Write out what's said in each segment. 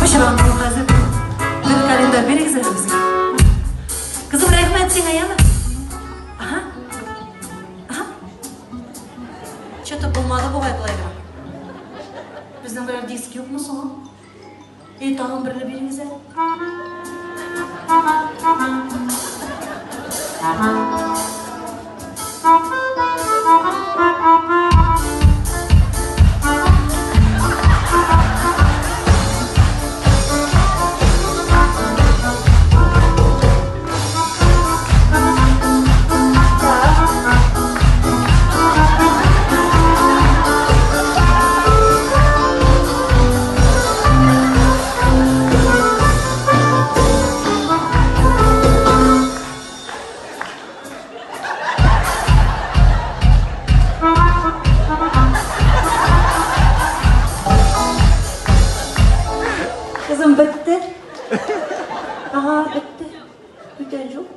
Пычран бу хәзер. Бер календарь бирегез әле безгә. Кызым, рәхмәт сиңа, яме. Ага. Ага. Что-то булмады бугай болай гына. Безнең берәр диск юкмы соң? И, тагын берне бирегез әле. Кызым бетте. Ага, бетте. Бүтән юк.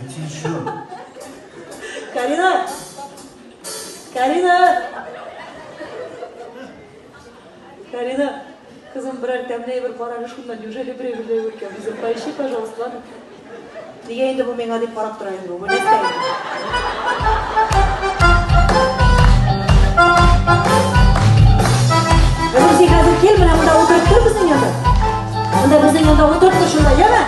Где еще? Карина! Карина! Карина, кызым, берәр тәмле әйбер бар әле шунда, неужели берәй бер әйбер икән? Безгә поищи, пожалуйста, ладно? Нигә инде бу миңа дип карап тора инде бу? Бу нәрсә инде? Кызым, син хәзер кил, менә монда утырып тор безнең янда. Монда безнең янда утырып тор шунда, яме?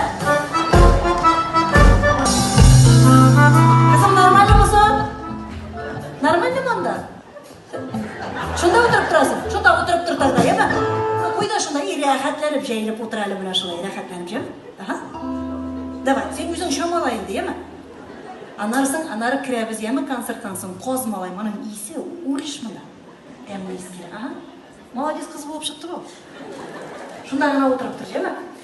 Кызым, нормальнымы соң? Нормальнымы анда? Шунда утырып торасың. Шунда утырып тор тогда, яме? Куй да шунда и рәхәтләнеп җәелеп утыр әле менә шулай, рәхәтләнеп, яме? Ага. Давай, син үзең чамала инде, яме? Аннары соң, аннары керәбез, яме, концерттан соң каз малай, моның исе үлеш монда. Тәмле ис килә. Ага. Молодец кыз булып чыкты бу. Шунда гына утырып тор, яме?